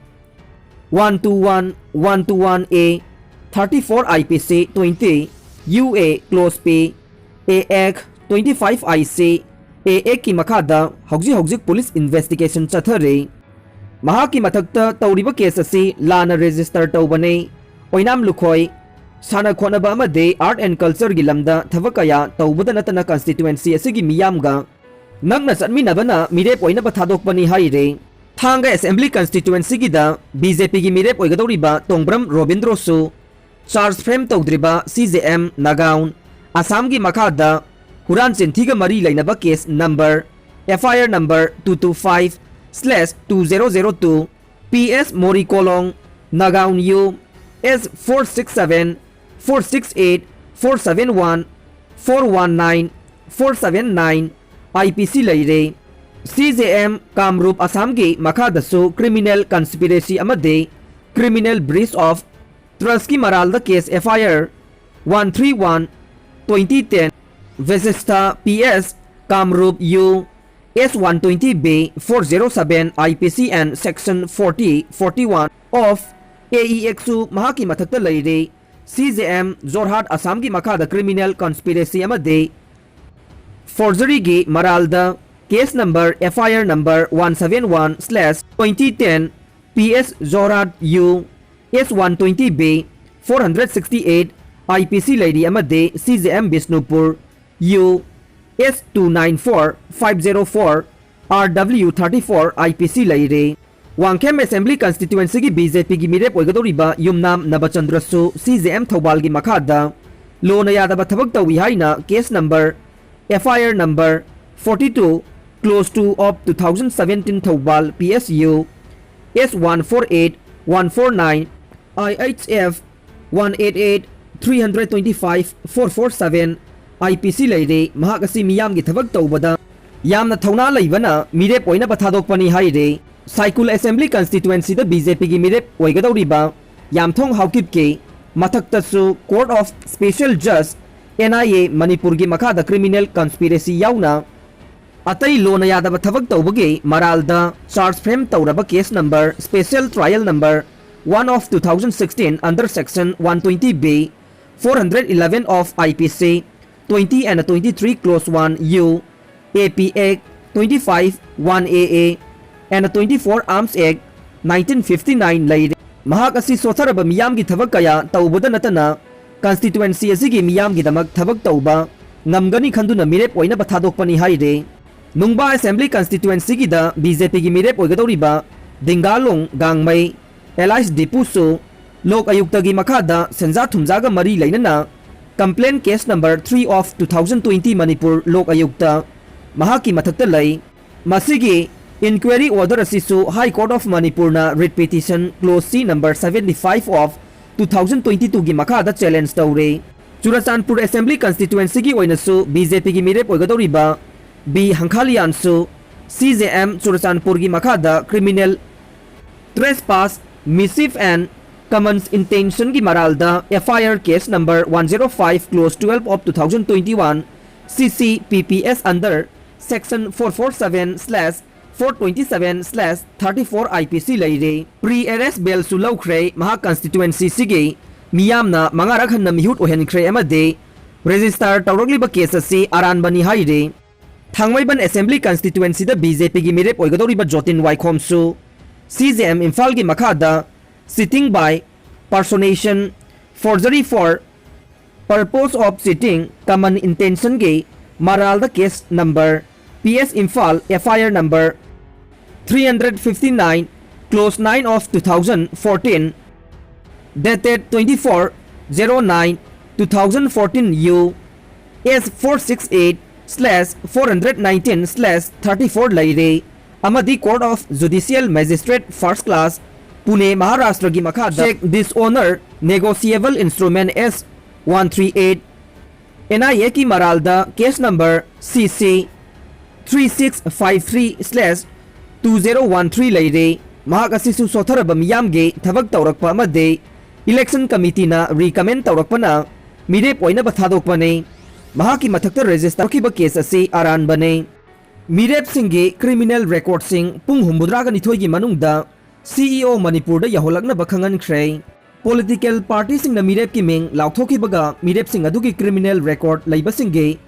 one two one, one two one A, thirty four IPC twenty UA clause P, A Act twenty five IC, A Act ꯀꯤ ꯃꯈꯥꯗ ꯍꯧꯖꯤꯛ ꯍꯧꯖꯤꯛ police investigation ꯆꯠꯊꯔꯤ꯫ ꯃꯍꯥꯛꯀꯤ ꯃꯊꯛꯇ ꯇꯧꯔꯤꯕ case ꯑꯁꯤ ꯂꯥꯟꯅ register ꯇꯧꯕꯅꯤ꯫ ꯑꯣꯏꯅꯥꯝ ꯂꯨꯈꯣꯏ ꯁꯥꯟꯅ ꯈꯣꯠꯅꯕ ꯑꯃꯗꯤ art and cultureꯒꯤ ꯂꯝꯗ ꯊꯕꯛ ꯀꯌꯥ ꯇꯧꯕꯗ ꯅꯠꯇꯅ constituency ꯑꯁꯤꯒꯤ ꯃꯤꯌꯥꯝꯒ ꯅꯛꯅ ꯆꯠꯃꯤꯟꯅꯕꯅ ꯃꯤꯔꯦꯞ ꯑꯣꯏꯅꯕ ꯊꯥꯗꯣꯛꯄꯅꯤ ꯍꯥꯏꯔꯤ꯫ ꯊꯥꯡꯒ Assembly Constituencyꯒꯤꯗ BJPꯒꯤ ꯃꯤꯔꯦꯞ ꯑꯣꯏꯒꯗꯧꯔꯤꯕ ꯇꯣꯡꯕ꯭ꯔꯝ ꯔꯣꯕꯤꯟꯗ꯭ꯔꯣꯁꯨ charge frame ꯇꯧꯗ꯭ꯔꯤꯕ CJM Nagaon Assamꯒꯤ ꯃꯈꯥꯗ ꯍꯨꯔꯥꯟ ꯆꯤꯟꯊꯤꯒ ꯃꯔꯤ ꯂꯩꯅꯕ case number, FIR number two two five slash two zero zero two, PS Mori Kolong, Nagaon U, S four six seven, four six eight, four seven one, four one nine, four seven nine, IPC ꯂꯩꯔꯦ꯫ CJM Kamrup Assamꯒꯤ ꯃꯈꯥꯗꯁꯨ criminal conspiracy ꯑꯃꯗꯤ criminal breach of trustꯀꯤ ꯃꯔꯥꯜꯗ case FIR one three one twenty ten, Vasistha PS Kamrup U, S one twenty B, four zero seven IPC and Section forty, forty-one of AEAct ꯁꯨ ꯃꯍꯥꯛꯀꯤ ꯃꯊꯛꯇ ꯂꯩꯔꯦ꯫ CJM Jorhat Assamꯒꯤ ꯃꯈꯥꯗ criminal conspiracy ꯑꯃꯗꯤ forgeryꯒꯤ ꯃꯔꯥꯜꯗ case number, FIR number one seven one slash twenty ten, PS Jorhat U, S one twenty B, four hundred sixty eight IPC ꯂꯩꯔꯤ ꯑꯃꯗꯤ CJM Bishnupur U, S two nine four, five zero four, RW thirty four IPC ꯂꯩꯔꯦ꯫ Wangkhem Assembly Constituencyꯒꯤ BJPꯒꯤ ꯃꯤꯔꯦꯞ ꯑꯣꯏꯒꯗꯧꯔꯤꯕ ꯌꯨꯝꯅꯥꯝ ꯅꯕꯆꯟꯗ꯭ꯔꯁꯨ CJM ꯊꯧꯕꯥꯜꯒꯤ ꯃꯈꯥꯗ ꯂꯣꯅ ꯌꯥꯗꯕ ꯊꯕꯛ ꯇꯧꯏ ꯍꯥꯏꯅ case number, F I R number forty two close two of two thousand seventeen Thoubal P S U S one four eight one four nine I H F one eight eight three hundred twenty five four four seven I P C ꯂꯩꯔꯦ꯫ ꯃꯍꯥꯛ ꯑꯁꯤ ꯃꯤꯌꯥꯝꯒꯤ ꯊꯕꯛ ꯇꯧꯕꯗ ꯌꯥꯝꯅ ꯊꯧꯅꯥ ꯂꯩꯕꯅ ꯃꯤꯔꯦꯞ ꯑꯣꯏꯅꯕ ꯊꯥꯗꯣꯛꯄꯅꯤ ꯍꯥꯏꯔꯦ꯫ ꯁꯥꯏꯀꯨꯜ Assembly Constituencyꯗ B J Pꯒꯤ ꯃꯤꯔꯦꯞ ꯑꯣꯏꯒꯗꯧꯔꯤꯕ ꯌꯥꯝꯊꯣꯡ ꯍꯥꯎꯀꯤꯞꯀꯤ ꯃꯊꯛꯇꯁꯨ Court of Special Judge N I A ꯃꯅꯤꯄꯨꯔꯒꯤ ꯃꯈꯥꯗ criminal conspiracy ꯌꯥꯎꯅ ꯑꯇꯩ ꯂꯣꯅ ꯌꯥꯗꯕ ꯊꯕꯛ ꯇꯧꯕꯒꯤ ꯃꯔꯥꯜꯗ charge frame ꯇꯧꯔꯕ case number, special trial number one of two thousand sixteen under section one twenty B, four hundred eleven of I P C, twenty and twenty three clause one U, A P Act twenty five one A A and twenty four Arms Act nineteen fifty nine ꯂꯩꯔꯦ꯫ ꯃꯍꯥꯛ ꯑꯁꯤ ꯁꯣꯠꯊꯔꯕ ꯃꯤꯌꯥꯝꯒꯤ ꯊꯕꯛ ꯀꯌꯥ ꯇꯧꯕꯗ ꯅꯠꯇꯅ constituency ꯑꯁꯤꯒꯤ ꯃꯤꯌꯥꯝꯒꯤꯗꯃꯛ ꯊꯕꯛ ꯇꯧꯕ ꯉꯝꯒꯅꯤ ꯈꯟꯗꯨꯅ ꯃꯤꯔꯦꯞ ꯑꯣꯏꯅꯕ ꯊꯥꯗꯣꯛꯄꯅꯤ ꯍꯥꯏꯔꯦ꯫ ꯅꯨꯡꯕꯥ Assembly Constituencyꯒꯤꯗ B J Pꯒꯤ ꯃꯤꯔꯦꯞ ꯑꯣꯏꯒꯗꯧꯔꯤꯕ ꯗꯤꯡꯒꯥꯂꯣꯡ ꯒꯥꯡꯃꯩ ꯑꯦꯂꯥꯏꯁ ꯗꯤꯄꯨꯁꯨ ꯂꯣꯛ ꯑꯌꯨꯛꯇꯒꯤ ꯃꯈꯥꯗ ꯁꯦꯟꯖꯥ ꯊꯨꯝꯖꯥꯒ ꯃꯔꯤ ꯂꯩꯅꯅ complaint case number three of two thousand twenty Manipur Lok ꯑꯌꯨꯛꯇ ꯃꯍꯥꯛꯀꯤ ꯃꯊꯛꯇ ꯂꯩ꯫ ꯃꯁꯤꯒꯤ inquiry order ꯑꯁꯤꯁꯨ High Court of ꯃꯅꯤꯄꯨꯔꯅ writ petition clause C number seventy five of two thousand twenty twoꯒꯤ ꯃꯈꯥꯗ challenge ꯇꯧꯔꯦ꯫ ꯆꯨꯔꯆꯥꯟꯄꯨꯔ Assembly Constituencyꯒꯤ ꯑꯣꯏꯅꯁꯨ B J Pꯒꯤ ꯃꯤꯔꯦꯞ ꯑꯣꯏꯒꯗꯧꯔꯤꯕ B ꯍꯪꯈꯥꯂꯤꯌꯥꯟꯁꯨ C J M ꯆꯨꯔꯆꯥꯟꯄꯨꯔꯒꯤ ꯃꯈꯥꯗ criminal trespass, mischief and common intentionꯒꯤ ꯃꯔꯥꯜꯗ F I R case number one zero five clause twelve of two thousand twenty one C C P P S under section four four seven slash four twenty seven slash thirty four I P C ꯂꯩꯔꯦ꯫ Pre arrest bailꯁꯨ ꯂꯧꯈ꯭ꯔꯦ꯫ ꯃꯍꯥꯛ constituencyꯁꯤꯒꯤ ꯃꯤꯌꯥꯝꯅ ꯃꯉꯥꯔꯛ ꯍꯟꯅ ꯃꯤꯍꯨꯠ ꯑꯣꯏꯍꯟꯈ꯭ꯔꯦ ꯑꯃꯗꯤ register ꯇꯧꯔꯛꯂꯤꯕ case ꯑꯁꯤ ꯑꯔꯥꯟꯕꯅꯤ ꯍꯥꯏꯔꯤ꯫ ꯊꯥꯡꯃꯩꯕꯟ Assembly Constituencyꯗ B J Pꯒꯤ ꯃꯤꯔꯦꯞ ꯑꯣꯏꯒꯗꯧꯔꯤꯕ ꯖꯣꯇꯤꯟ ꯋꯥꯏꯈꯣꯝꯁꯨ C J M ꯏꯝꯐꯥꯜꯒꯤ ꯃꯈꯥꯗ cheating by personation, forgery for purpose of cheating, common intentionꯒꯤ ꯃꯔꯥꯜꯗ case number P S Imphal F I R number three hundred fifty nine clause nine of two thousand fourteen dated twenty four zero nine two thousand fourteen U S four six eight slash four hundred nineteen slash thirty four ꯂꯩꯔꯦ ꯑꯃꯗꯤ Court of Judicial Magistrate First Class, Pune, ꯃꯍꯥꯔꯥꯁꯇ꯭ꯔꯒꯤ ꯃꯈꯥꯗ Cheque Dishonour Negotiable Instrument S one three eight, N I A ꯀꯤ ꯃꯔꯥꯜꯗ case number C C three six five three slash two zero one three ꯂꯩꯔꯦ꯫ ꯃꯍꯥꯛ ꯑꯁꯤꯁꯨ ꯁꯣꯠꯊꯔꯕ ꯃꯤꯌꯥꯝꯒꯤ ꯊꯕꯛ ꯇꯧꯔꯛꯄ ꯑꯃꯗꯤ Election Committeeꯅ recommend ꯇꯧꯔꯛꯄꯅ ꯃꯤꯔꯦꯞ ꯑꯣꯏꯅꯕ ꯊꯥꯗꯣꯛꯄꯅꯤ꯫ ꯃꯍꯥꯛꯀꯤ ꯃꯊꯛꯇ register ꯇꯧꯈꯤꯕ case ꯑꯁꯤ ꯑꯔꯥꯟꯕꯅꯤ꯫ ꯃꯤꯔꯦꯞꯁꯤꯡꯒꯤ criminal recordꯁꯤꯡ ꯄꯨꯡ ꯍꯨꯝꯐꯨꯇꯔꯥꯒ ꯅꯤꯊꯣꯏꯒꯤ ꯃꯅꯨꯡꯗ C E O ꯃꯅꯤꯄꯨꯔꯗ ꯌꯧꯍꯜꯂꯛꯅꯕ ꯈꯪꯍꯟꯈ꯭ꯔꯦ꯫ Political partyꯁꯤꯡꯅ ꯃꯤꯔꯦꯞꯀꯤ ꯃꯤꯡ ꯂꯥꯎꯊꯣꯛꯈꯤꯕꯒ ꯃꯤꯔꯦꯞꯁꯤꯡ ꯑꯗꯨꯒꯤ criminal record ꯂꯩꯕꯁꯤꯡꯒꯤ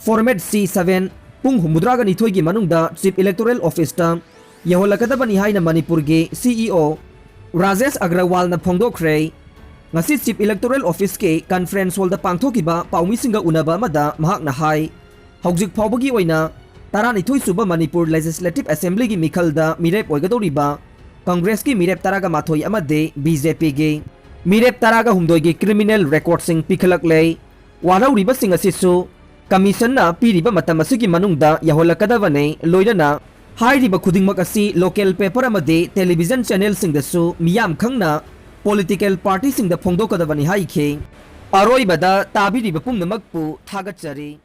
format C seven ꯄꯨꯡ ꯍꯨꯝꯐꯨꯇꯔꯥꯒ ꯅꯤꯊꯣꯏꯒꯤ ꯃꯅꯨꯡꯗ Chief Electoral Officeꯇ ꯌꯧꯍꯜꯂꯛꯀꯗꯕꯅꯤ ꯍꯥꯏꯅ ꯃꯅꯤꯄꯨꯔꯒꯤ C E O ꯔꯥꯖꯦꯁ ꯑꯒ꯭ꯔꯋꯥꯜꯅ ꯐꯣꯡꯗꯣꯛꯈ꯭ꯔꯦ꯫ ꯉꯁꯤ Chief Electoral Officeꯀꯤ conference hallꯗ ꯄꯥꯡꯊꯣꯛꯈꯤꯕ ꯄꯥꯎꯃꯤꯁꯤꯡꯒ ꯎꯅꯕ ꯑꯃꯗ ꯃꯍꯥꯛꯅ ꯍꯥꯏ, ꯍꯧꯖꯤꯛ ꯐꯥꯎꯕꯒꯤ ꯑꯣꯏꯅ ꯇꯔꯥꯅꯤꯊꯣꯏ ꯁꯨꯕ ꯃꯅꯤꯄꯨꯔ Legislative Assemblyꯒꯤ ꯃꯤꯈꯜꯗ ꯃꯤꯔꯦꯞ ꯑꯣꯏꯒꯗꯧꯔꯤꯕ Congressꯀꯤ ꯃꯤꯔꯦꯞ ꯇꯔꯥꯒ ꯃꯥꯊꯣꯏ ꯑꯃꯗꯤ B J Pꯒꯤ ꯃꯤꯔꯦꯞ ꯇꯔꯥꯒ ꯍꯨꯝꯗꯣꯏꯒꯤ criminal recordꯁꯤꯡ ꯄꯤꯈꯠꯂꯛꯂꯦ꯫ ꯋꯥꯔꯧꯔꯤꯕꯁꯤꯡ ꯑꯁꯤꯁꯨ Commissionꯅ ꯄꯤꯔꯤꯕ ꯃꯇꯝ ꯑꯁꯤꯒꯤ ꯃꯅꯨꯡꯗ ꯌꯧꯍꯜꯂꯛꯀꯗꯕꯅꯤ꯫ ꯂꯣꯏꯅꯅ ꯍꯥꯏꯔꯤꯕ ꯈꯨꯗꯤꯡꯃꯛ ꯑꯁꯤ local paper ꯑꯃꯗꯤ television channelꯁꯤꯡꯗꯁꯨ ꯃꯤꯌꯥꯝ ꯈꯪꯅ political partyꯁꯤꯡꯗ ꯐꯣꯡꯗꯣꯛꯀꯗꯕꯅꯤ ꯍꯥꯏꯈꯤ꯫ ꯑꯔꯣꯏꯕꯗ ꯇꯥꯕꯤꯔꯤꯕ ꯄꯨꯝꯅꯃꯛꯄꯨ ꯊꯥꯒꯠꯆꯔꯤ꯫